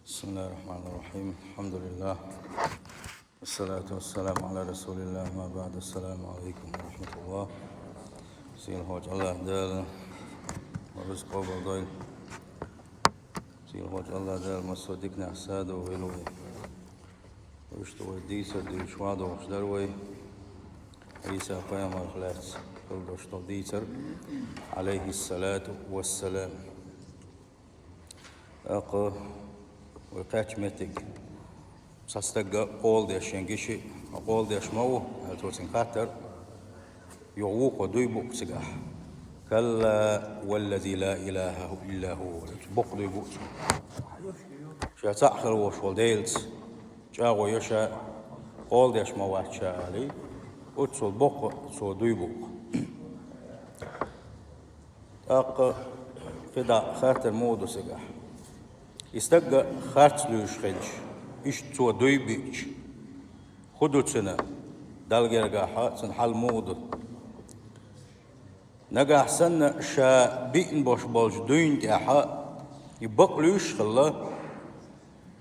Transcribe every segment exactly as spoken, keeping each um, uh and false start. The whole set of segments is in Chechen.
بسم الله الرحمن الرحيم. الحمد لله. والصلاة والسلام على رسول الله. ما بعد. السلام عليكم ورحمة الله. Сийлахьчу АллахӀ Дала вайн рузкъ къобалдойла. Сийлахьчу АллахӀ Дала массо а диканехь садо войла вай. Иштта вай дийцар дуьйцуш ван дохуш дара вай Ӏийса пайхамарах лаьцна хилла долуш долу дийцар, Ӏалайхиссалату вассалам. ТӀаккха вай кхаьчча меттиг, цхьа стага къола деш шен гича, хьо къола деш ма ву, аьлла, цо цуьнга хаттар, юха вукхо дуй бу-кх цигахь. «Калла, валлази ла илаха илла хӀу», боккха дуй бу цо. Ша цхьаъ хила волуш волу Делаца чӀагӀо йо ша, къола деш ма вац ша, аьлла, оццул боккха цо дуй бу-кх. ТӀаккха кхидӀа хаттар муха ду цигахь? И стаг харц луьйш хилча, иштта цо дуй биъча, хӀун ду цуьнан, Далла гергахь цуьнан хьал муха ду? Нагахь санна ша биъна бош болчу дуйна тӀехь и бакъ луьйш хилла,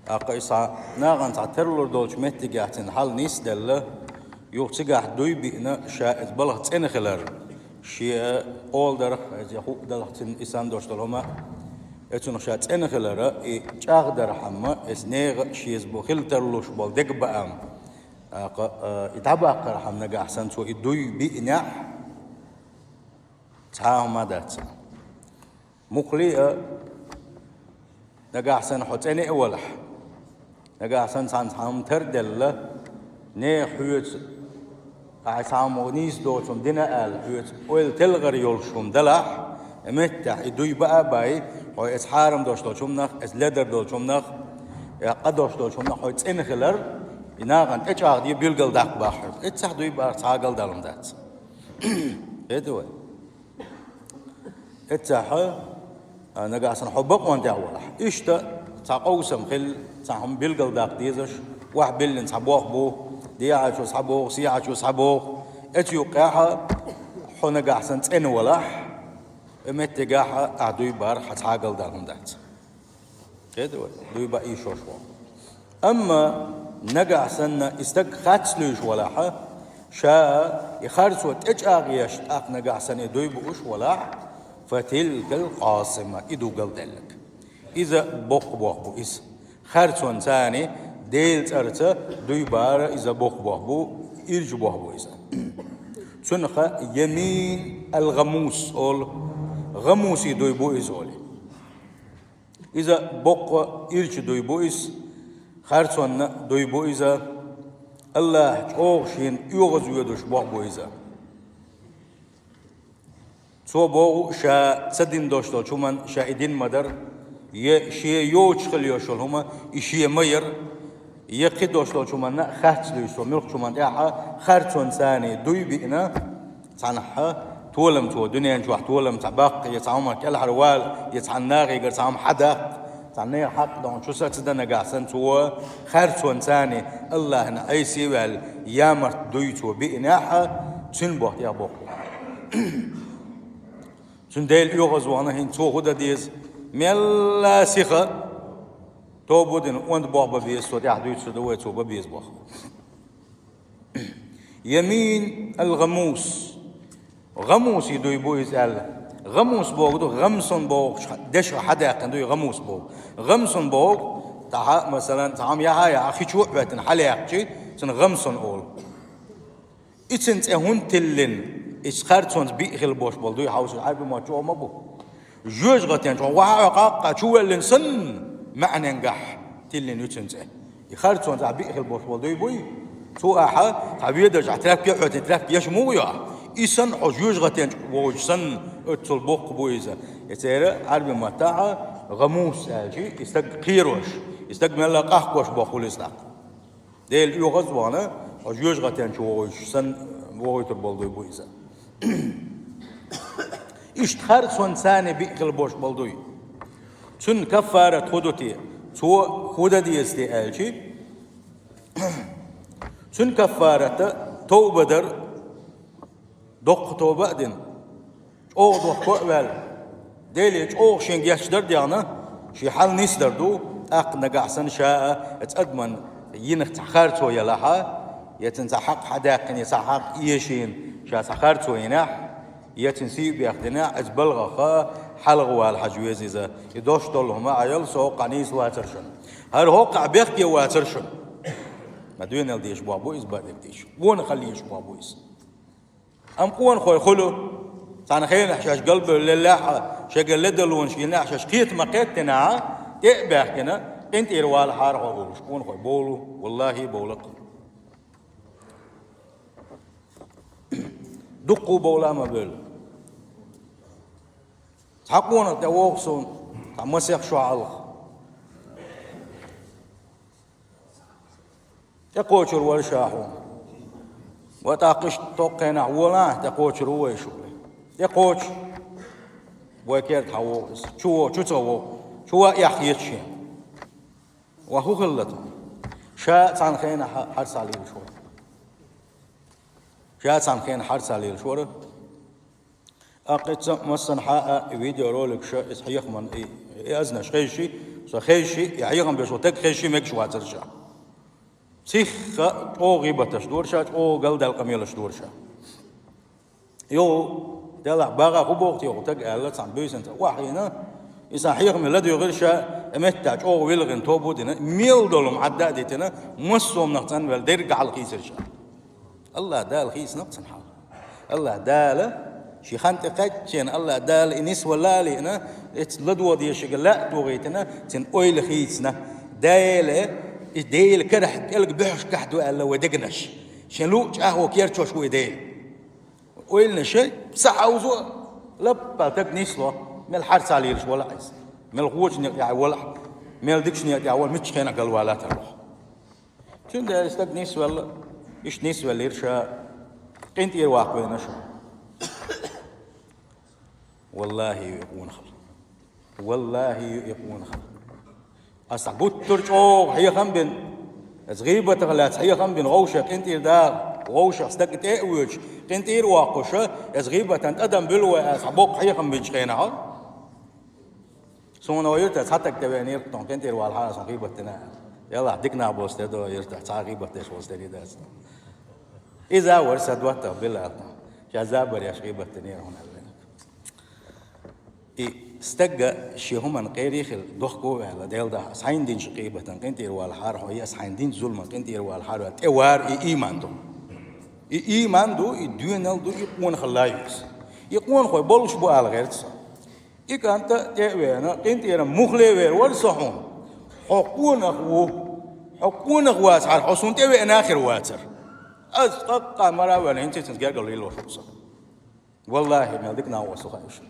тӀаккха иза нахана цхьа тарлур долчу меттигехь цуьнан хьал нисделла, юха цигахь дуй биъна, ша иза балха цӀена хилар, шен къола дарх, иза хӀуъа далахь цуьнан и санна долуш долу хӀума, и цунах ша цӀена хилар, и чӀагӀдархьама, иза нехан а шен иза бу хила тарлуш болу дегабаам, тӀаккха, а, и дӀабаккхархьама нагахь санна цо и дуй биънехь, цхьа а хӀума дац. Муххале а, нагахь санна хьо цӀена а валахь, нагахь санна цхьаьна цхьа хӀума тарделла, нехан хьоьца ахь цхьа хӀума нийса доцу хӀума дина аьлла, хьоьца ойла телхар йолуш хӀума далахь, и меттехь и дуй баа а бай, хьо иза хьарам долуш долчу хӀуманах, иза ледар долчу хӀуманах, я къа долуш долчу хӀуманах хьо цӀена хилар, и нахана тӀечӀагӀде билгал даккха боху хьоьга. Эццахь дуй баарх цхьа а галдалам дац. ХӀета вай? Эццахь, а, нагахь санна хьо бакъонтех валахь. Иштта цхьа къовсам хилла, цхьа хӀума билгал даккха дезаш, охьабиллина цхьа бох бу, дехьа чу схьабоху, сехьа чу схьабоху. Эцу юккъехь хьо нагахь санна цӀена валахь, и меттигехь ахь дуй баарх хьан цхьа а галдалам дац. ХӀета вай? Дуй баа йиш йолуш ву. Амма нагахь санна и стаг харц луьйш валахь, ша и харцо тӀечӀагӀъеш, тӀаккха нагахь санна и дуй бууш валахь, «фатилкал къасима», и ду галделларг. Иза боккха бох бу иза. Харцонца, Делан цӀарца дуй баар иза боккха бох бу, ирча бох бу иза. Цунах ямин ал-гъамус олу, гъамуси дуй бу иза олий. Иза боккха ирча дуй бу иза, харцонна дуй бу иза, АллахӀ чӀогӀа шена оьгӀазвоьдуш бох бу иза. Цо боху, ша ца дина долуш долчу хӀуманна ша и дина ма дара, я шен йоцуш хила йолуш йолу хӀума и шен ма яра, я кхин долуш долчу хӀуманна харц луьйш цо муьлххачу хӀуманна тӀехь, харцонца дуй биъна, цхьанхьа толам цо дуьнен чохь толам цхьа баккха, я цхьа хӀума кӀелхьарвала, я цхьана нахегара цхьа хӀума хьадаккха, цхьана нехан хьакъ дохна чу саца дан нагахь санна цо харцонца АллахӀна Ӏеса а ваьлла, ямарт дуй цо биънехь, цуьнан бохтех боккха. Цуьнан Дела оьгӀазвахана хӀинца цо хӀун дан деза? Мелла сиха тоба дина, онда бох бан беза, цо тӀаьхьа дуьйцур ду вай, цо бан беза бох. Ямин ал-гъамус. ГӀамуси дуй бу иза аьлла. ГӀамус боху ду, гӀамсон бохучу дешах хьадаьккхина дуй гӀамус боху. ГӀамсон боху, тӀаьхьа, масалан, цхьа хӀума яхьа а яхьа, хи чу а хӀоьттина хьалаяккхичи, цунах гӀамсон олу. И цуьнан цӀе хӀунда тиллина, иза харцонца биъ хила бош болу дуй хьовсуш Ӏаьрби мотт чӀогӀа ма бу. Жоьжахатен чохь вахьа а къаккха чу веллина санна, маьӀненгахь тиллина ю цуьнан цӀе. И харцонца ахь биъ хила бош болу дуй буй? Цо ахьа цхьа ведарчу ахь тряпка а хьоьттина, тряпка еш муха йо ахь? И санна хьо жоьжахатен чу вогӀуш санна, оццул боккха бу иза. И церан Ӏаьрби маттахь гӀамус аьлчи, и стаг кхерош, и стаг мелла къахкош боху хуьлу иза тӀаккха. Дела оьгӀаз а вахана, хьо жоьжахатен чу вогӀуьйтуш санна, вогӀуьйтур болу дуй бу иза. Иштта харцонца биъ хила бош болу дуй. Цуьнан каффарат хӀун ду те? Цо хӀун дан деза те аьлчи, цуьнан каффарата товба дар, доккха тоба а дина, чӀогӀа дохко а ваьлла, Деле чӀогӀа шен гечдар а дехна, шен хьал нисдар ду, ТӀаккха нагахь санна ша а, оцу адаман йинах цхьа харцо ялахь а, я цуьнан цхьа хьакъ хьадаьккхина, я цхьа хьакъ эшийна, ша цхьа харцо йинехь, я цуьнан сий бехдинехь, оцу балхах хьалха вала хьажа веза иза. И дош долу хӀума а яла, со хӀокхахь нийса вацара шуна. ХӀара хӀокхахь бехке вацара шуна. Ма дуьненал дезаш болх бу иза, бакъдерг дийцича. Къонахалла езаш болх бу иза. Амма къонахой хуьлу, цхьана хенахь шаьш галбевлла леллехь а, шайгара ледарлонаш йинехь а, шаьш кхета ма-кхеттинехь а, тӀе а баьхкина, къинтӀера валахьара хьо олуш, къонахой бовлу, валлахӀи, бовла-кх. Дуккха а бовла а ма бевлла. Цхьа къонах тӀе вогӀу суна, цхьа масех шо хьалха. ТӀекхочур вара ша хьуна. Ва тӀаккха иштта тӀоккхенахь волахь, тӀекхочур ву вай шу. ТӀекхочу. Вай керта хьан вогӀу иза. Чу вогӀу, чу ца вогӀу. Чу ван эхь хеташ шен. Ва хӀун хилла тхуна? Ша цхьана хенахь хьарцахь лелаш вара. Ша цхьана хенахь хьарцахь лелаш вара. ТӀаккха иза массанхьа а и видеороликаш, иза хьехаман и, и азнаш хезчи, со хезчи, и хьехам беш волу стаг хезчи мегаш вацара ша. Сихха чӀогӀа гӀийбаташ дора ша, чӀогӀа галдаьлла къамелаш дора ша. Йо, делахь, багӀа хӀун боху те хӀу стаг аьлла, цхьана буьйсанца охьайина, и сан хьехаме ладоьгӀира ша, и меттехь чӀогӀа вилгӀина тоба а дина, мел долу хӀума Ӏадда а дитина, массо а хӀуманах цӀанваьлла дерриг а хьалхийсира ша. АллахӀ Дала хийцина-кх цуьнан хьал. АллахӀ Дала шен хан тӀе кхаьччина, АллахӀ Дала и нисвала а лиъна, эцна ладогӀа дезаш шега лаьа а тохийтина, цуьнан ойла хийцина. Дела, и Делан карахь кӀелга буьхьашкахь ду аьлла вай дегнаш. Шен луъу чӀагӀо керчош ву и Дела. Ойланаш ша ца хьовзо, лаппал стаг нисло, мел хьарцахь лелаш валахь иза, мел гӀочу некъа тӀехь валахь, мел дикачу некъа тӀехь валахь, муьлххачу хенахь галвалатар ву. Цундела стаг нисвелла, иштта нисвеллера ша, къинтӀера ваккха веана ша. ВаллахӀи, ю и къонахалла. ВаллахӀи, ю и къонахалла. Аса гуттар а чӀогӀа хьехам бина, аса гӀийбатах лаьцна хьехам бина, вовшех къинтӀера дагӀа, вовшех стаг тӀе а воьдуш, къинтӀера воккхуш, аса гӀийбатан тӀадам буьллу вай, аса боккха хьехам бинчу хенахь. Суна вай юьртара цхьа стаг тӀевеанера, кхин къинтӀера валахьара, суна гӀийбат дина аьлла. Ялахь, дика нах болу стаг ду юьртахь, цхьа а гӀийбат деш волу стаг дац. Иза а вара сан доттагӀа Билал. Ша забар еш гӀийбат динера хьуна аьлла. И стагга шен хӀуманна къера хила дохко а ваьлла, Делан дуьхьа, ас хьайна динчу гӀийбатан къинтӀера валахьара хьо, я ас хьайна динчу зуламан къинтӀера валахьара аьлла, тӀе вара и ийман ду. И ийман ду, и доьналла ду, и къонахалла ю иза. И къонахой болуш бу ала гӀерта со. И кӀант а тӀе а веана, къинтӀера муххале вер вара со хьуна. Хьо къонах ву. Хьо къонах вацахьара, хьо суна тӀевеана хир вацара. Ас къаккха мара а ваьлла, хӀинца а цуьнца гергарло йилла ву со. ВаллахӀи, мел дика нах ву со хаьа шуна.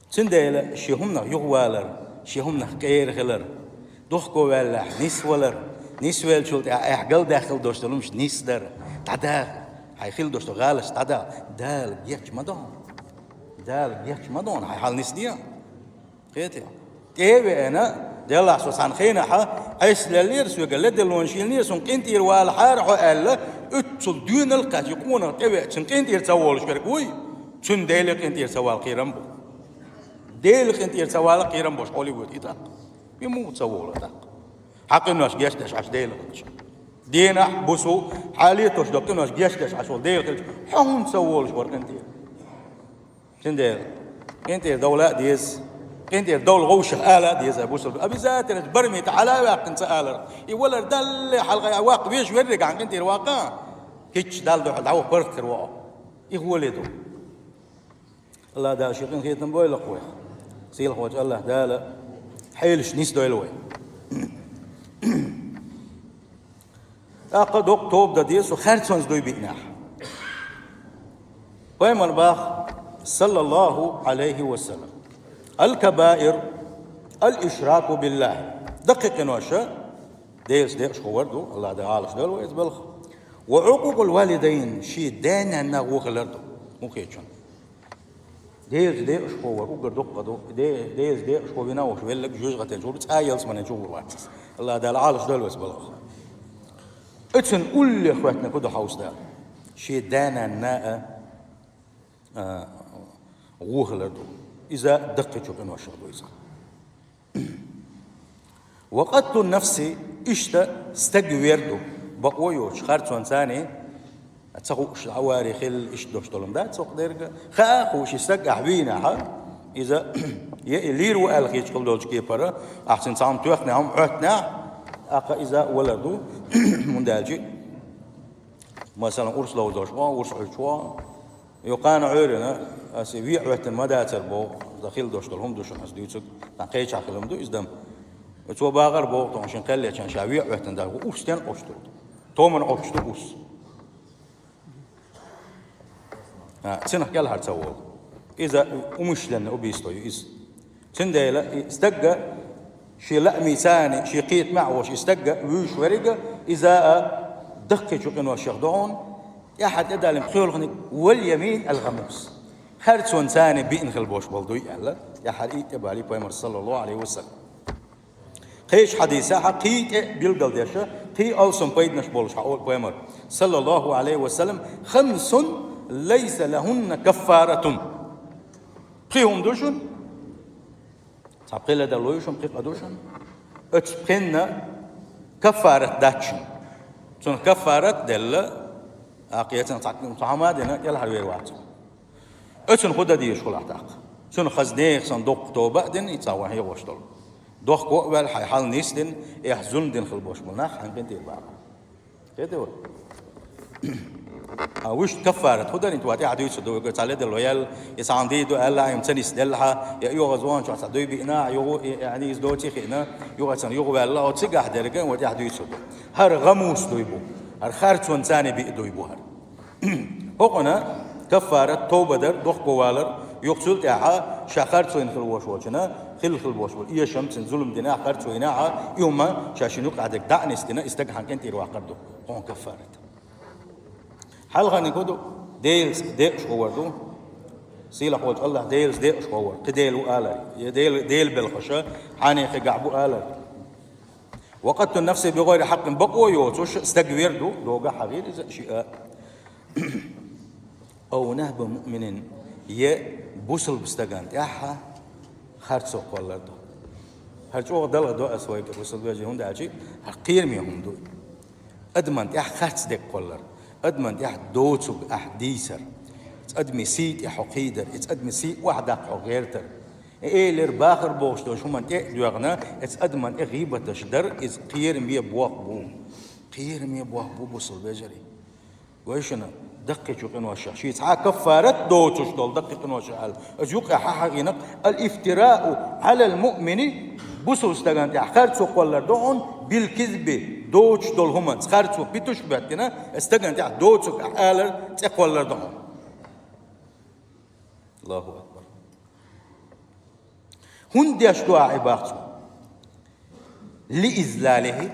Цундела шен хӀуманах юхавалар, шен хӀуманах къера хилар, дохко ваьллехь нисвалар, нисвеллачул тӀаьхьа айхьа галдаьхна хила долуш долу хӀуманаш нисдар, дӀадаха, хьайн хила долуш долу гӀалаташ дӀадаха, Дала геч ма до хьуна. Дала геч ма до хьуна, хьайн хьал нисде. Кхетий? ТӀе а веана, делахь со цхьана хенахь Ӏеса леллера, соьга ледарлонаш йиллинера, суна къинтӀера валахьара хьо аьлла, уьццул доьналла кхаьчна, и къонах тӀевеача, цуьнан къинтӀера ца волуш верг вуй, цуьнан Деле къинтӀера ца вала кхерам бу. Деле къинтӀера ца вала кхерам болуш хьоле вуьйту и тӀаккха. И муха ца волу тӀаккха? Хьан къинош гечдеш Ӏаш Дела хилча. Дийнахь, буса, хьан летош долу къинош гечдеш Ӏаш волу Дела хилча, хьо хӀунда ца волуш вара къинтӀера? Цундела къинтӀера довла а деза, къинтӀера довла вовшах ала а деза, бусалба. Обязательно бараме тӀе хьала а ваьккхина ца алар. И валар Далла хьалха ваккха везаш верриг хьан къинтӀера ваккха, кхечча Далла дуьхьал дӀаваха паргӀат хир ву хьо. И гӀоле ду. АллахӀ Дала шен къинхетам бойла-кх вайх. Сийлахьчу АллахӀ Дала хьелаш нисдойла вай. ТӀаккха доккха тоба дан деза со харцонца дуй биънехь. Пайхамар баха, саллаллаху Ӏалайхи ва саллам: «Аль-кабаир аль-ишраку биллахи». Даккхий къинош Делаца декъашхо вар ду, АллахӀ Дала Ӏалаш дойла вай иза балха. «Ва Ӏукъукъуль валидайн», шен да-нанна вон хилар ду. ХӀун хеташ? Делаца декъашхо вар уггар дуккха ду. Де-, Делаца декъашхо вина а волуш, велларг жоьжахатин чу гӀур, цкъа а ялсаманин чу гӀур вац иза. АллахӀ Дала Ӏалаш дойла вай иза балха. Оцун уллехь хӀоьттинарг хӀун ду хьовса Дала? Шен да-нанна а, а, вон хилар ду. Иза даккхийчу къиношах ду иза. وقتل النفس, иштта стаг вер ду, бакъо йоцуш, харцонца цхьаьна ца хууш, авари хилла, иштта дош долу хӀума дац цхьа дерг. Хаа хууш, и стаг ахь вийнехь, иза, я и лийр ву аьлла хеташ хила долчу кепара, ахь цуьнан цхьа хӀума тоьхнехь, хӀума Ӏоьттинехь, тӀаккха иза валар ду, хӀунда аьлча масалан, урс ловзош ву, урс Ӏуьллуш ву. Йо, кхана Ӏуьйранна, аса вен Ӏоьттина ма дацара боху, сан хила дош долу хӀума ду шуна аса дуьйцург, сан кхечахь хила хӀума ду иза дан. Цо бахара боху тхуна шен кхел лечан ша вен Ӏоьттина дара, урс стен Ӏуьллуш ду? Томан Ӏуьллуш ду урс. А, цунах кӀелхьара ца волу. Иза умышленное убийство ю иза. Цундела и стагга шен лаамца, шен кхетамехь а волуш, и стагга вуьйш верг, иза а даккхийчу къиношех ду хьуна, тӀаьхьа тӀедалийна кхоьлханиг, واليمين الغموس. Харцонца биъна хила бохуш болу дуй аьлла, тӀаьхьа и тӀебалий пайхамар, саллаллаху Ӏалайхи ва саллам. Кхечу хьадисехь кхин тӀе билгалдеш, кхин алсам пайданаш болуш хьаолу пайхамар, саллаллаху Ӏалайхи ва саллам: خمس ليس لهن كفارة. Пхи хӀума ду шуна, цхьа пхи ледарло ю шуна, пхи къа ду шуна. Оцу пхинна каффарат дац шуна. Цунах каффарат делла, а, кхечанхьа цхьа, цхьа хӀума а дина, кӀелхьарвер вац. Оцунна хӀун дан дезаш хуьлу ахь тӀаккха? Цунна хаза нехан санна доккха тоба а дина, и цхьа ван хьегӀош долу. Дохко а ваьлла, хьайн хьал нисдина, эхь зулам дина хила бохуш болу нах хьайн къинтӀера бахьа. Кхетий вай? А вуьшта каффарат хӀун дара, хӀинца вай тӀаьхьа дуьйцур ду, вай цхьа ледарло яьлла, и цхьа хӀума дийр ду аьлла, хӀума ца нисделла хьан, я юха зончохь цхьа дуй биъна, юха, и, и, иза доций хиъна, юха цхьана юха ваьлла, оцу цигахь дерг вай тӀаьхьа дуьйцур ду. ХӀара гӀамус дуй бу, хӀара харцонца биъ дуй бу хӀара. ХӀокхуна каффарат, тоба дар, дохко валар, юха цул тӀаьхьа ша харцойн хила вош волчунна, хила хила вош волу эшам, цуьнан зулам динехь, харцойнехь, и хӀума ша шина юкъахь дерг дӀа а нисдина, и стаг хьан къинтӀера ваккхар ду. Хьуна каффарат. Хьалхарниг хӀун ду? Делаца деъаш хӀун вар ду? Сийлахьволчу Аллахь Делаца деъаш хӀун вар? Кхин дела ву алар. Я дела, дела белхаша, хьанехигахь бу алар. وقتل النفس بغير حق, бакъо йоцуш стаг вер ду, догахь хьахийра иза шиъ а. أو نهب مؤمن, я бусалба стагана тӀехь харцо кхоллар ду. ХӀара чӀогӀа далха до ас вайга, бусалба вежарий, хӀунда аьлча хӀара кхераме хӀума ду. Адаман тӀехь харц дерг кхоллар, адаман тӀехь доцург ахь дийцар, цу адамийн сий тӀе хьо кхийдар, и цу адамийн сий охьадаккха хьо гӀертар. Элира бахар бохуш долчу хӀуманна тӀе а доьгӀна, оцу адаман тӀе гӀийбаташ дар, иза кхераме бох бу. Кхераме бох бу, бусалба вежарий. Вай шуна, даккхийчу къиношех, шен цхьа каффарат доцуш долу даккхий къиношех аьлла, оцу юкъа хьахьагӀинарг: الافتراء على المؤمن, бусалба стагана тӀехь харцо кхоллар ду хьуна, بالكذب, доцуш долу хӀуманца харцо питуш а беттина, оцу стагана тӀехь доцург ахь алар цӀе кхоллар ду хьуна. Аллаху акбар. ХӀунда деш ду ахь и бах цо? لإذلالِه,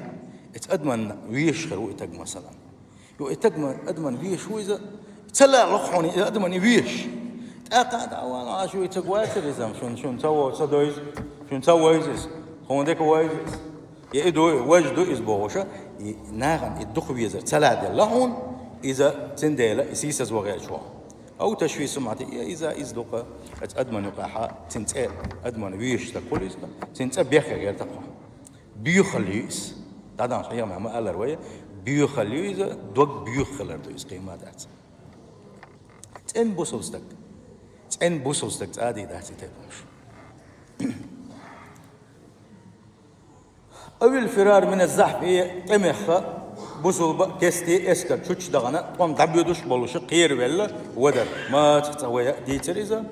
оцу адаман везаш хир ву и таг, масалан. Йо, и таг ма-, адаман везаш ву иза, ца лаьа лохьуна и адаман и везаш. ТӀаккха а дӀа а вала, а шу и ца гойцура иза, шун, шун ца во-, ца дойза, шун ца войза иза, тхуна дика войза иза. Я и ду, важа ду иза бохуша, и нахана и дукха везар ца ладелла хьуна, иза цундела и сийсаз вагӀерчу хьо. أو تشويه سمعته, я иза, иза дукха, оцу адаман юкъахьа, цуьнан цӀе, адаман вуьйш стаг хуьлу иза, цуьнан цӀе бехке гӀерта хьо. Боьхалла ю иза. ДӀадаханчу хьехамехь ма-аллара вай, боьхалла ю иза, дог боьха хилар ду иза, кхин ма дац. ЦӀена бусалба стаг. ЦӀена бусалба стаг цӀа а дийр дац и тайпа хӀумаш. أو الفرار من الزحف, и тӀемехха бусалба а, кестта а эскар чучча дахана, тӀом дӀабоьдуш а болуша кхеравелла вадар. Мацах цкъа вай а дийцира иза.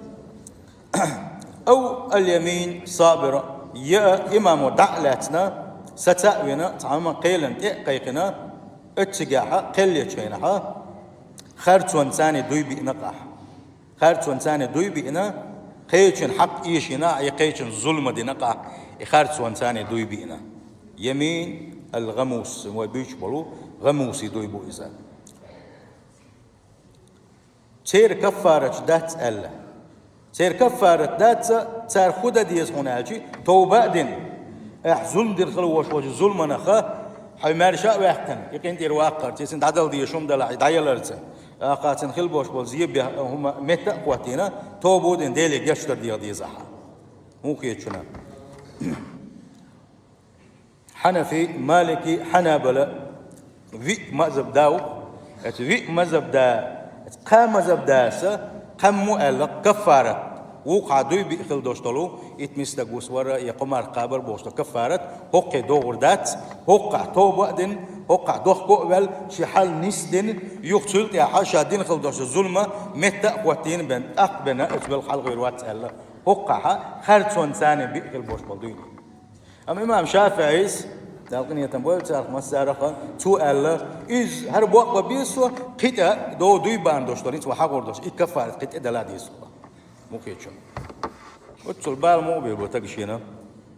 أو اليمين صابرة, я имамо дӀа а лаьцна, саца а вина, цхьа хӀума кхелан тӀе а кхайкхина, оццигехьа, кхел ечу хенахьа, харцонца дуй биъна ахь. Харцонца дуй биъна, кхечун хьакъ эшийна ахь, я кхечун зулма дина ахь, и харцонца дуй биъна. يمين الغموس, вай буьйцуш болу гӀамусий дуй бу иза. Церан каффарат дац аьлла. Церан каффарат дац, цара хӀун дан деза хьуна аьлча, товба а дина. Ахь зулма дина хила вош волчу зулманах хьо маьрша а ваьккхина, и къинтӀера ваккхарца, цуьнан дӀадала дезаш хӀума далахь, и дӀаяларца. ТӀаккха цуьнан хила бош болу зен бех-, хӀума метта а хӀоттийна, товба а дина, Деле гечдар деха деза ахьа. ХӀун хета шуна? Хьанафи, Малики, Хьанабала виъ мазхаб да ву. Эцу виъ мазхаб да, эцу кхаа мазхаб даса, кхаммо аьлла каффарат вукху дуй биъ хила долуш долу, итт мискачу стаг вусавар я кхо марха кхабар бохуш долу каффарат, хӀокхе догӀур дац, хӀокхахь тоба а дина, хӀокхахь дохко а ваьлла, шен хьал нисдина, юха цул тӀаьхьа ша дина хила долуш зулма метта а хӀоттийна бен, тӀаккха бен, эцу белхан хьалхавер вац аьлла. ХӀокхахь харцонца царна биъ хила болуш болу дуй. Амма имам ШафиӀис, Дала къинхетам бойла царах массараха, цо аьлла, иза хӀара боккха бан беза со, кхин тӀе дов дуй баьхна долуш долу, хӀинца вай хьахор долуш, и каффарат кхин тӀе дала деза хьуна. Мухечун. Оццул бала муха бийр бу тага шена,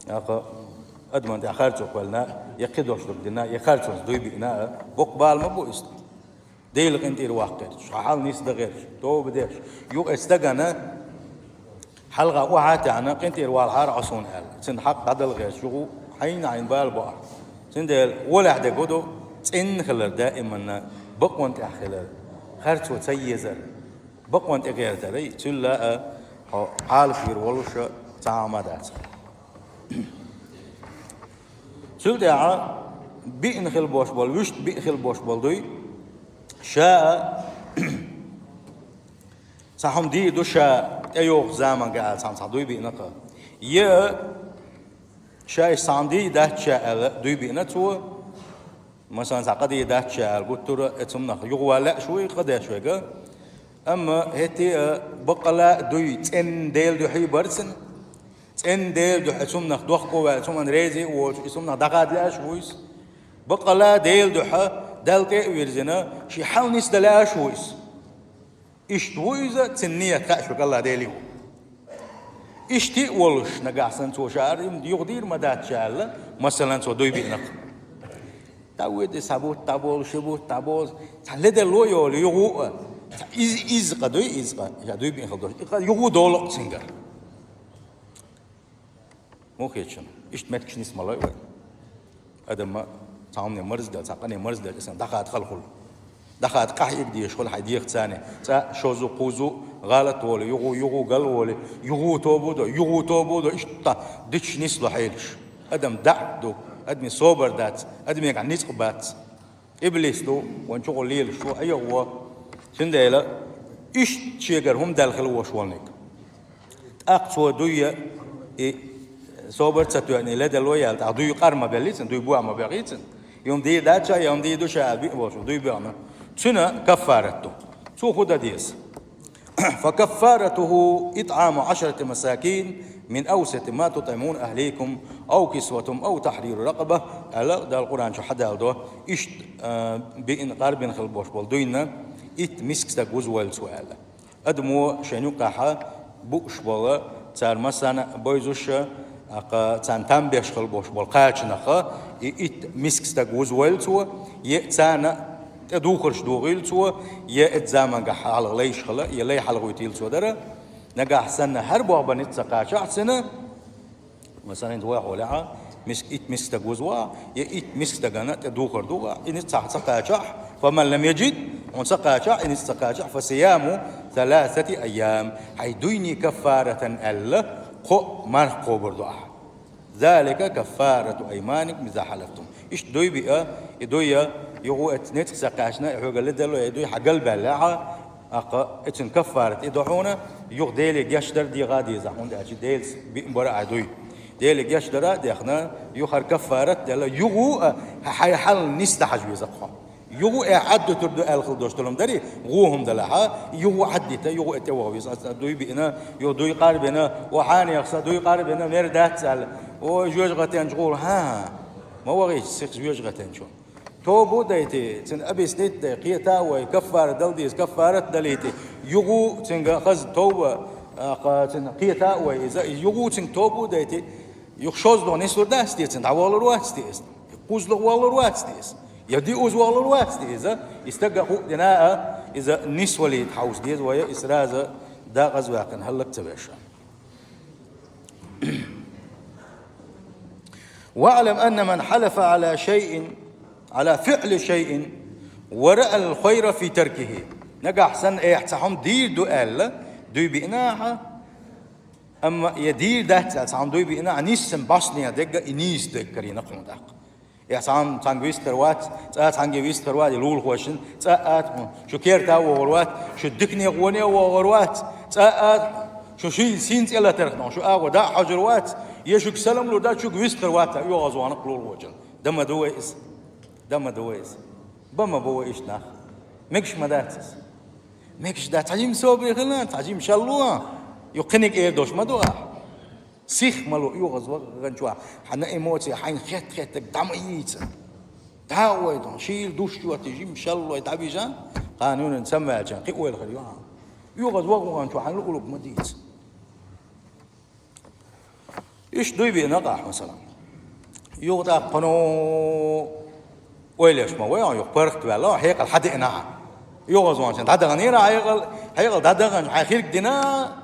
аха, адаман тӀехь харцо кхоьллина, я кхидолуш ду дина, я харцонца дуй биъна, боккха бала ма бу иза. Делан къинтӀера ваккха гӀерташ, хьал нисдан гӀерташ, тоба деш, юха эцу стагана хьалха охьа а таьӀна, къинтӀера валахьара Ӏа суна аьлла. Цуьнан хьакъ дӀадала гӀерташ, юха хьайна-хьайна бала бо ахь. Цундела гӀолехь дерг хӀун ду, цӀена хилар даиманна, бакъонан тӀехь хилар, харцо ца езар, бакъонан тӀе гӀертар, цуьнан а хьо Ӏалашвийр волуш цхьа хӀума дац. Цул тӀаьхьа биъна хила болуш болу, вуьшта биъна хила болуш болу дуй, ша а цхьа хӀума дийр ду ша тӀейогӀучу заманга аьлла, цхьа, цхьа дуй биъна кха. Я ша иштта цхьа хӀума дийр дац ша аьлла, дуй биъна цо, масалан, цхьа къа дийр дац ша аьлла, гуттара а, эцу хӀуманах юхавала лаьаш вуй къа деш верг. Амма хӀетте а баккъала а дуй цӀена Делан дуьхьа бара цуьнан. ЦӀена Делан дуьхьа цу хӀуманах дохко а ваьлла, цу хӀуманна реза а воцуш, и цу хӀуманах дӀахада лаьаш вуй иза. Баккъала а Делан дуьхьа Далла тӀе а вирзина, шен хьал нисдан лаьаш вуй иза. Иштта ву иза, цуьнан ният хаьаш верг АллахӀ Дела ву. Иштта а волуш, нагахь санна цо ша ара юха дийр ма дац ша аьлла, масалан, цо дуй биъна кха. ДӀа вуьйда, цхьа бутт дӀаболу, ши бутт дӀаболу, цхьа ледарло а йолу, юха а, цхьа иза, иза къа дуй, иза къа, ша дуй биъна хила долуш, и къа юха а долу-кх цуьнгара. Мухечун, иштта меттигаш нисмалой вай. Адам ма цхьа хӀумане марзделла, цхьа къане марзделла, иза дӀахада хала хуьлу. ДӀахада къахьега дезаш хуьлу хьайн дегӀаца, цкъа шозза, кхузза гӀалат а волу, юха, юха гал а волу, юха тоба а до, юха тоба а до, иштта дича нисло хьелаш. Адам даӀат ду, адамийн собар дац, адамегахь ницкъ бац. Иблис ду, вайн чухула лелаш ву, Ӏехо. Цундела иштта шегара хӀума даьлла хила волуш волниг. ТӀаккха цо дуй а, и собар ца тоьъна, и ледарло а яьлла, тӀаккха дуй къар ма беллий цуьнан, дуй бохь ма бехий цуьнан. И хӀума дийр дац ша, и хӀума дийр ду ша аьлла биъна волуш, дуй боьхна. Цуьнан каффарат ду. Цо хӀун дан деза? فكفارته إطعام عشرة مساكين من أوسط ما تطعمون أهليكم أو كسوتهم أو تحرير رقبة, аьлла Дала Къуръан чу хьадалдо, иштта, а, биъна, къарбина хила болуш болу дуйна итт миска стаг вузавойла цо аьлла. Адамо шайн юккъехь бууш болу, цара массарна а бойзуш, а, кха, царна там беш хила болуш болу кхачанах и итт миска стаг вузавойла цо, е царна тӀедухарш дохийла цо, е эцу заманга хьалха лайш хила, е лай хьалхавитийла цо дара. Нагахь санна хӀара бохбан ницкъ ца кхачахь цуьнан, масалан, вай хьолехь, миск-, итт миска стаг вузавахь, е итт миска стагана тӀедухар духахь, и ницкъ ца, ца кхачахь, فمن لم يجد, хьуна ца кхачахь, и ницкъ ца кхачахь, فصيام ثلاثة أيام, хьайн дуйне каффаратан аьлла, кхо марха кхобур ду ахь. ذلك كفارة أيمانكم إذا حلفتم. Иштта дуй биъа, и дуй а, юха эцу ницкъ ца кхаьчна, и хьоьга ледарло, и дуй хьан галбаьллехь, аккха, эцуьнан каффарат и ду хьуна, юха Деле гечдар дегӀа а деза, хӀунда аьлча Делаца биъна бара ахь дуй. Деле гечдар а дехна, юха хӀара каффарат а делла, юха а хьайн хьал нисдан хьажа веза хьо. Юха а Ӏаддуьтур ду аьлла хила долуш долу хӀума дарий, гӀо хӀума далахь, юха Ӏаддита, юха а тӀеваха веза, аса дуй биъна, юха дуй къарбина, о хьанех сан дуй къарбина, мер дац аьлла. Ой, жоьжахатенчу гӀула, хӀан-хӀа, ма вахийча сиха жоьжахатенчу. Тоба а дайти, цуьнан объяснить а дай, кхета а вай, каффарат дала деза, каффарат а далийти, юха цуьнга хаза тоба, а, кха-, цуьнан кхета а вай иза, юха цуьнга тоба а дайти, юха шозлагӀа нислур дац те цуьнан, дӀавалур вац те иза, кхузлагӀа валур вац те иза, я диъаза валур вац те иза, и стага хӀуъа дина а, иза нисвалийта хьовса деза вай, и сразу дакъаза ваьккхина хӀаллак ца веша. واعلم أن من حلف على شيء، على فعل شيء، ورأى الخير في تركه. Нагахь санна, эхь, цхьа хӀума дийр ду аьлла, дуй биъна ахьа, амма я дийр дац аьлла, цхьа хӀума дуй биъна ахьа, ниссан бӀостанехьа дерг а, и нийса дерг карийна кхунна тӀаккха. Я цхьан-, цхьанга вистхир вац, цкъа цхьанга вистхир вац, и лулахошна, цкъа а шу керта вогӀур вац, шу дикане гӀоне вогӀур вац, цкъа а шу ший син цӀе латарх нах, шу агӀо дӀа а хьожур вац, я шуьга салам лур дац, шуьга вистхир вац, оьгӀазвахнакх лулахочун. Дан ма ду вай иза. Дан ма ду вай иза. Бан ма бу вай иштта нах. Мегаш ма дац иза. Мегаш дац, цхьа жима собаре хила, цхьа жима шалло. Юха кхиниг эр долуш ма ду ахь. Сих ма ло оьгӀазваханчохь, хьан эмоци хьайна хетта-хеттарг дӀа ма йийца. ДӀа а ойла, шийла душ чоти жима шаллой дӀавижа, кхана юнан самаваьлча, кхин ойла хир ю хьан. ОьгӀазваханчохь хьайна луъург ма дийца. Иштта дуй биъна ахь, масала. Юха тӀаккха кхуьнан ойла еш ма вай, юха паргӀат ваьлла, хьекъал хьадеана ахь. ОьгӀазваханчун дӀадаханера хьекъал, хьекъал дӀадаханчу хьайн хирг дина,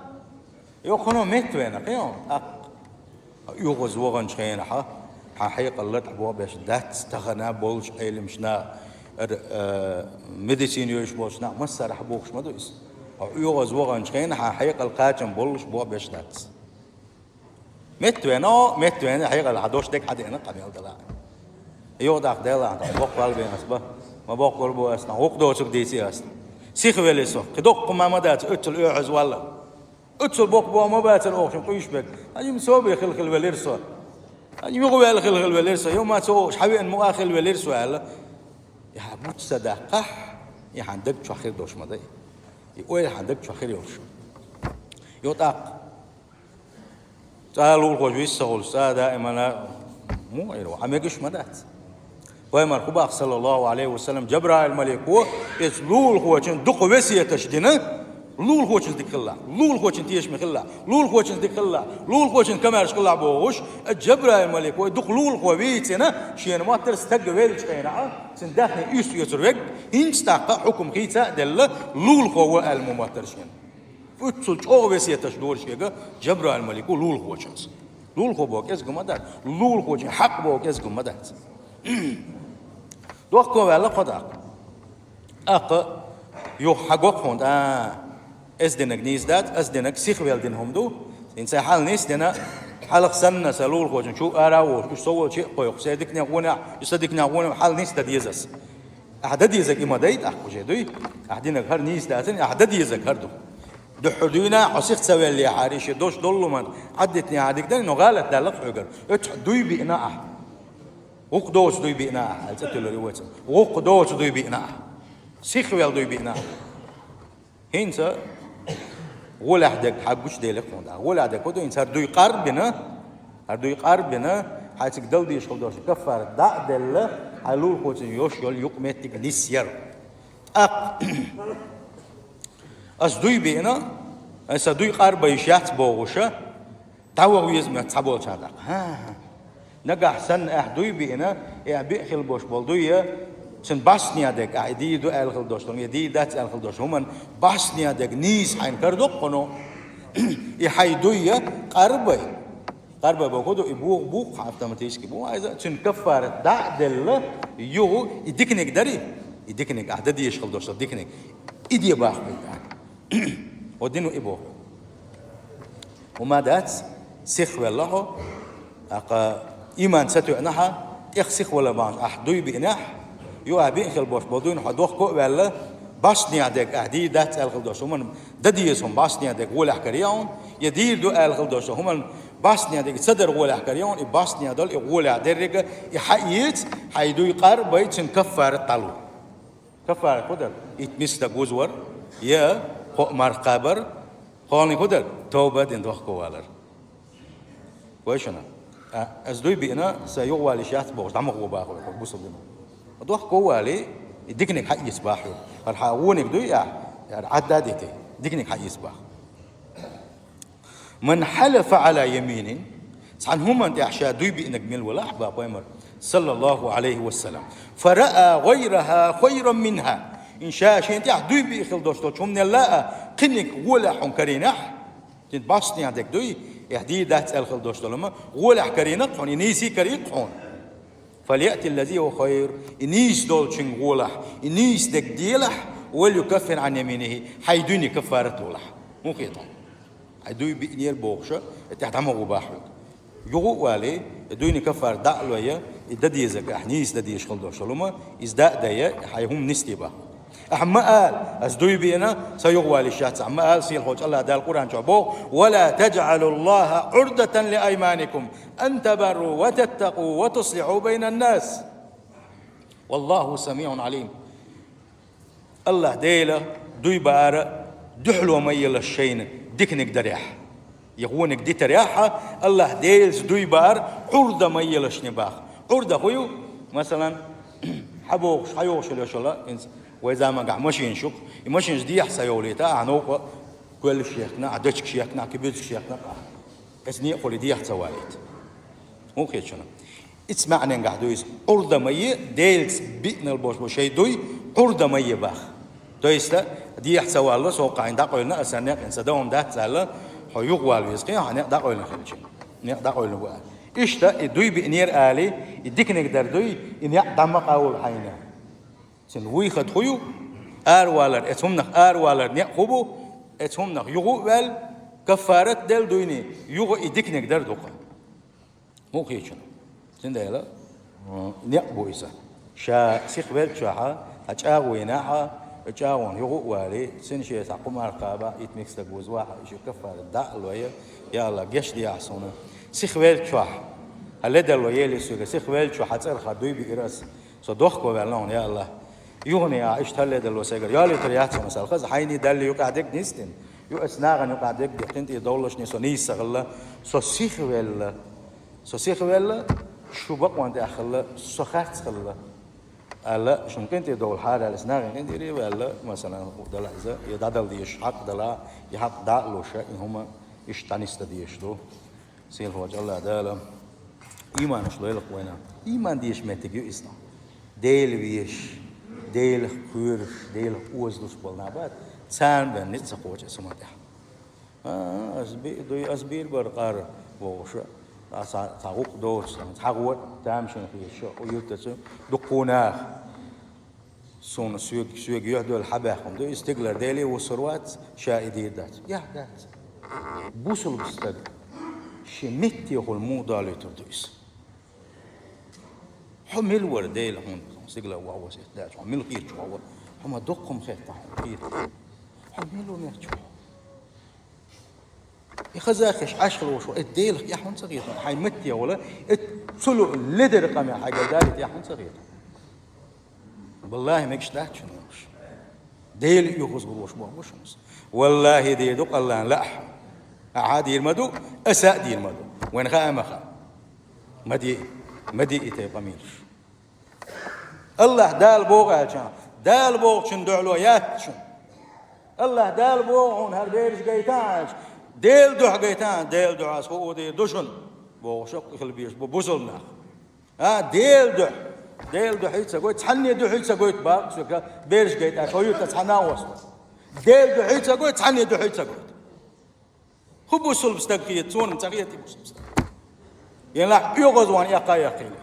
юха кхуьнан меттавеана, кхин а тӀаккха. ОьгӀазваханчу хенахь хьан хьекъал латӀа бохбеш дац, тахана болчу Ӏеламнаха, эр-, э, медицина йолуш болчу наха массара хьан бохуш ма ду иза. ОьгӀазваханчу хенахь хьан хьекъал кхачам боллуш бохбеш дац. Меттавеана, меттавеана, хьекъал хьан дош дерг хьадеана, къамел дала. Юха тӀаккха Дела, тхан боккха ваьлла бен ас бан, ма боккхур бу ас, тхан гӀуллакх доцург дийци ас. Сихвелира со, кхин доккха хӀума ма дац, оццул оьгӀазвалар. Оццул боккха бохам ма бацара оха шун къуьйсуш берг. Хьан жима собаре хила-хила велира со. Хьан юха ваьлла хила-хила велира со. Юха ма цо оха хьан веана мукъа хила велира со аьлла. И хьан буц ца даккхахь, и хьан даг чохь хир долуш ма дай. И ойла хьан даг чохь хир йолуш. Юха тӀаккха. ЦӀа лулахочун вист ца хуьлуш, цӀа даимана муха Ӏийр ву, хьан мегаш ма дац. Пайхамар хӀун боху, саллаллаху Ӏалайхи ва саллам, Жабраил малико иза лулахочун дукха весеташ дина, лулахочун дика хилла, лулахочун тешаме хилла, лулахочун дика хилла, лулахочун комаьрша хилла бохуш, иза Жабраил малико дукха лулахо вийцина, шена моттара стаг веллачу хенахь, цуьнан даьхни уьсту оьцур верг, хӀинца тӀаккха хьукам хийца а делла, лулахо ву аьлла ма моттара шена. Оццул чӀогӀа весеташ дора шега Жабраил малико лулахочуьнца. Лулахо боху кӀезиг ма дац. Лулахочун хьакъ боху кӀезиг ма дац. Дохко ваьлла кхо даккха. ТӀаккха юха хьан гоххьунда, а, эс динарг нийса дац, ас динарг сихвелла дина хӀума ду. ХӀинца хьал нийса дина, хьалха санна сан лулахочун чу ара а волуш, уьш со волчу а кхойкхуш, сан диканех гӀонехь, уьш сан диканех гӀонехь, хьал нийса дан деза ас. Ахьа дан дезаг и ма дай, тӀаккха уже дуй. Ахьа динарг хӀара нийса дацара, ахьа дан дезаг хӀара ду. Дуьххьара дуьйна, хьо сиха ца ваьллехьара, и шен дош доллу ма Ӏаддитинехьара дика дара, но гӀалат даьлла хьоьгара. Оцу дуй биъна ахьа. ГӀуллакх доцу дуй биъна ахьа, аьлла цӀе туьллура и вайца. ГӀуллакх доцу дуй биъна ахьа. Сихвелла дуй биъна ахьа. ХӀинца гӀолехь дерг хьан гучуделира хьуна. ГӀолехь дерг хӀун ду? ХӀинца хӀара дуй къарбина, хӀара дуй къарбина, хьайн цига дала дезаш хила долчу каффарат дӀа а делла, хьайн лулахочун йолуш йолу юкъаметтиг нисъяра. ТӀаккха ас дуй биъна, аса дуй къарбайш яц бохуша, дӀаваха веза моьтту цхьаболчара даккха. ХӀан-хӀа. Нагахь санна ахь дуй биъна, и ахь биъна хила болуш болу дуй, я цуьнан башнех дерг, ахь и дийр ду аьлла хила долуш долу, я дийр дац аьлла хила долуш долу хӀуманна башнех дерг нийса хьайна карадо кхуьнан. И хьайн дуй я къарбай. Къарбай боху ду, и боху, боху хьан автоматически боху, иза цуьнан каффарат дӀа а делла, юха и диканиг дарий, и диканиг ахь дан дезаш хила долуш долу диканиг. И де бахбина. О дину и боху. ХӀума дац, сихвелла хьо, тӀаккха иман ца тоьъна хьан, тӀех сихвала бахьаш ахь дуй биънехь, юха биъна хила болуш болу дуйна хьо дохко а ваьлла, башнех дерг ахь дийр дац аьлла хила долуш, хӀуманна дан деза хӀума башнех дерг гӀолехь карий хьуна, я дийр ду аьлла хила долуш, хӀуманна башнех дерг ца дар гӀолехь карий хьуна, и башнех долу, и гӀолехь деррига, и хьан эца, хьайн дуй къарбай, цуьнан каффарат дӀалу. Каффарат хӀун дара? Итт мискан стаг вузвар, я кхо марха кхабар, кхоалгӀаниг хӀун дара? Тоба а дина дохко валар. Вай шуна, а, ас дуй биъна, сан юхавала йиш яц бохуш, дӀа ма гӀо баху, бусалба дина. Дохко валий, и диканиг хьаэца бахьа. ХӀара хьан вониг дуй ахь, яра Ӏадда а дитий, диканиг хьаэца бахьа. Ман хьалафа Ӏала яминин, цхьана хӀуманна тӀехь ша дуй биънарг мила валахь, боху пайхамар, саллаллаху Ӏалайхи ва саллам, фа раа гӀайраха хайран минха, ин ша шен тӀехь дуй биъна хила долуш долчу хӀуманал а кхиниг гӀолехь хьуна карийнехь, цуьнан башнех дерг дуй, эхь дийр дац аьлла хила долуш долу хӀума, гӀолехь карийнакх хьуна, и нийсий карийкх хьуна. Фальяъти ллази хьува хайр, и нийса долчуьнга гӀолахь, и нийса дерг делахь, валюкаффир Ӏан яминихи, хьайн дуьне каффарат долахь. ХӀун хета хьуна? Хьайн дуй биънера бохуша, и тӀехь дӀа ма гӀо бахьа хьоьга. Юха а валий, Дуйна каффарат дӀа а лой, и дан дезарг ахь нийса дан дезаш хила долуш долу хӀума, иза дӀа а дой, хьайн хӀума нисде боху. Ахьа ма ала, ас дуй биъна, сан юхавала йиш яц, ахьа ма ала, сийлахьчу АллахӀ Дала Къуръан чохь боху: «ولا تجعلوا الله عرضة لأيمانكم أن تبروا وتتقوا وتصلحوا بين الناس. والله سميع عليم». АллахӀ Дела дуй баар дуьхьало ма елаш шайна диканиг дарехь, я вониг дитарехь, АллахӀ Делаца дуй баар Ӏурда ма елаш шайна боху. Ӏурда хӀун ю? Масалан, хьан бохуш, хьан йогӀуш йолу йош йолу, хӀинца вай заманахь машинаш ю-кх, и машинаш дехьа ца йовлийта, ахьа новкъа коьллаш яьккхина, ахьа дечигаш яьккхина, ахьа кибирчигаш яьккхина, ахьа. Эцу некъахула дехьа ца валийта. ХӀун хета шуна? Ица маьӀненгахь ду иза. Ӏурда ма е, Делаца биъна болуш бу шайн дуй, Ӏурда ма е боху. То есть, дехьа ца валло, со кхайна дӀакъевлина, аса некъ сан дан хӀума дац аьлла, хьо юхавала веза кхин, хьан некъ дӀакъевлина хилча. Некъ дӀакъевлина бу аьлла. Иштта и дуй биънера али, и диканиг дар дуй, и некъ дӀа ма къовла хьайна. Цуьнан выход хӀун ю? Аравалар, эцу хӀуманах аравалар некъ хӀун бу? Эцу хӀуманах юха а ваьлла, каффарат а делла дуйне, юха и диканиг дар ду-кх. ХӀун хета шуна? Цундела, м, некъ бу иза. Ша сихвеллачохь, хьан чӀагӀо йинехь, чӀагӀонна юха а валий, цуьнан шен цхьа кху марха кхаба, итт мегар стаг вузавахь, и шен каффарат дӀа а лой, я АллахӀ, гечдехьа суна. Сихвеллачохь, хьан ледарло елира соьга, сихвеллачохь хьан цӀарах дуй биира ас. Со дохко ваьлла хьуна, я АллахӀ. Юхане а иштта хьан ледарло сайгара йолуьйтур яц хьуна, аса хаза, хьайна далле юкъахь дерг нисдина. Ю аса нахана юкъахь дерг де, кхин тӀе довллашний со нийса ца хилла, со сихвелла. Со сихвелла, шу бакъонан тӀехь хилла, со харц хилла. Аьлла, шуна кхин тӀе довлахьара аьлла, аса нахана кхин тӀера ваьлла, масалан, дала иза, я дӀадала дезаш хьакъ дала, я хьакъ дӀа а луш, и хӀума иштта дӀанисдан дезаш ду. Сийлахьчу АллахӀ Дала иманаш лойла-кх вайна. Иман дезаш меттиг ю иза. Дела везаш, Делах кхоьруш, Делах озалуш болу нах бац, царна бен ницкъ ца кхочу аса хӀуманна тӀехь. А, ас би-, дуй, ас бийр бара къар бохуш, а, цхьа, цхьа гӀукъ доцуш, цхьа гӀо тамашийна хеташ, хӀу юьртаца дуккха нах. Суна соьга, соьга юьхь-дуьхьал хьабаьхна ду, иза стигалара Деле вуссур вац, ша и дийр дац. Яхь дац. Бусулба стаг шен меттехула муха далуьйтур ду иза? Хьо мила вара Дела хьуна стигала вахавасийта даьлча, хьо мила хеташ вара? Хьо ма дуккха хӀума хетта хьуна хета. Хьо мила ву меттахь? И хазахиш Ӏаш хила вуш ву, и Делах тӀехь хӀунда ца хета? Хьайн матте а вала, и цу лу ледара къамел хьайгара далийта тӀехь хӀунда ца хета? Валлахи, мегаш дац шуна вуш. Дела оьгӀаз гӀур вуш боху шуна. Валлахи, дийр ду-кх Аллана лаахь. Ахьа а дийр ма ду, аса а дийр ма ду. Вайна хаа а ма хаьа. Ма де, ма де и тайпа къамелаш. АллахӀ Дала боху аьлча, Дала бохучун дуьхьало яц шуна. АллахӀ Дала боху хьуна, хӀара бераш гайта аьлча, Делан дуьхьа гайта, Делан дуьхьа ас хӀу дийр ду шуна, бохуш а хила безаш бу бусулба нах. А, Делан дуьхьа, Делан дуьхьа ца гойту, цхьанне дуьхьа ца гойту бакъ соьга, бераш гайта аьлча, хӀу юьрта цхьа нах вац. Делан дуьхьа ца гойту, цхьанне дуьхьа ца гойту. ХӀун бусулба стаг хета, цунна ца хета бусулба стаг? Елахь оьгӀаз ван эккха а яьккхина.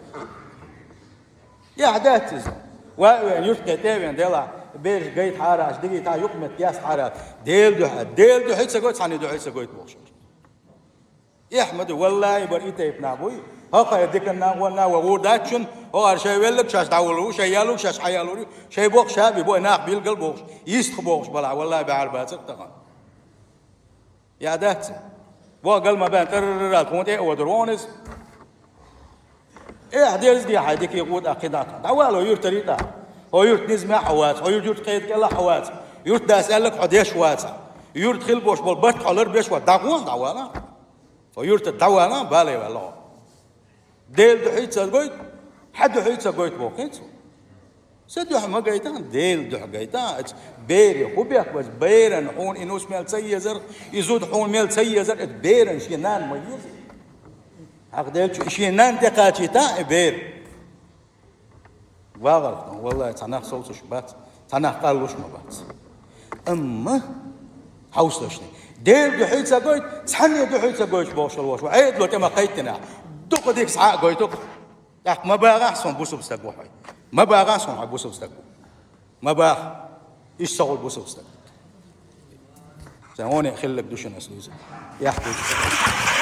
Яхь дац иза. Ва а вен, юьртахе тӀе а вен, делахь, бераш гайтахьара, аша дигийтахьара, юкъаметтиг ястахьара, Делан дуьхьа, Делан дуьхьа ца гойту, цхьанне дуьхьа ца гойту бохуш. Эхь ма ду, валлахи, бара и тайпа нах буй. ХӀокху диканна, ванна, ва гӀур дац шуна, хӀокхара шайн велларг шаьш дӀавуллур ву, шайн яьлларг шаьш хьаяллур ю, шайн боккха ша а бен, бой нах билгал бохуш, йистах бохуш балахь, валлахи, баьхьар бацара тахана. Я дац? Вон гал ма бен, тӀаррал тхуна тӀе а водур вон иза. Эхь, дерзге хьайн дикий гӀо тӀаккха кхин дӀа. ДӀавала хьо юьртара тӀаккха. Хьо юьрт низамехь а вац, хьо юьрт, юьрт кхета кӀелахь а вац. Юьрт дас аьлларг хьо деш а вац. Юьрт хила болуш болу барт хьо лар беш вац. ДӀагӀо, дӀавала. Хьо юьртара дӀавала, бале ваьлла хьо. Делан дуьхьа ца гойту, хьан дуьхьа ца гойту боху хӀинца. Сан дуьхьа ма гайта, Делан дуьхьа гайта. Ас бере хӀун бехк бац, беран хьуна и нус мел ца езар, и зуда хьуна мел ца езар, ас беран шен нана ма еза. Хьакъ делча, шен нана тӀекхачийта и бер. ВагӀалх, валлахи, цхьа нах совцуш бац, цхьа нах къаллуш ма бац. Амма хьовсалаш. Делан дуьхьа ца гойту, цхьанне дуьхьа ца гойтуш бохуш волуш ву. Ӏедало тӀе ма кхайттина. Дукха дика схьа а гойту-кх. ТӀаккха ма бахахь суна бусулба стаг ву хьо. Ма бахахь суна хьо бусулба стаг ву. Ма баха. Иштта ца хуьлу бусулба стаг. Сан гӀоне хилларг ду шуна ас дуьйцург. Яхь ду.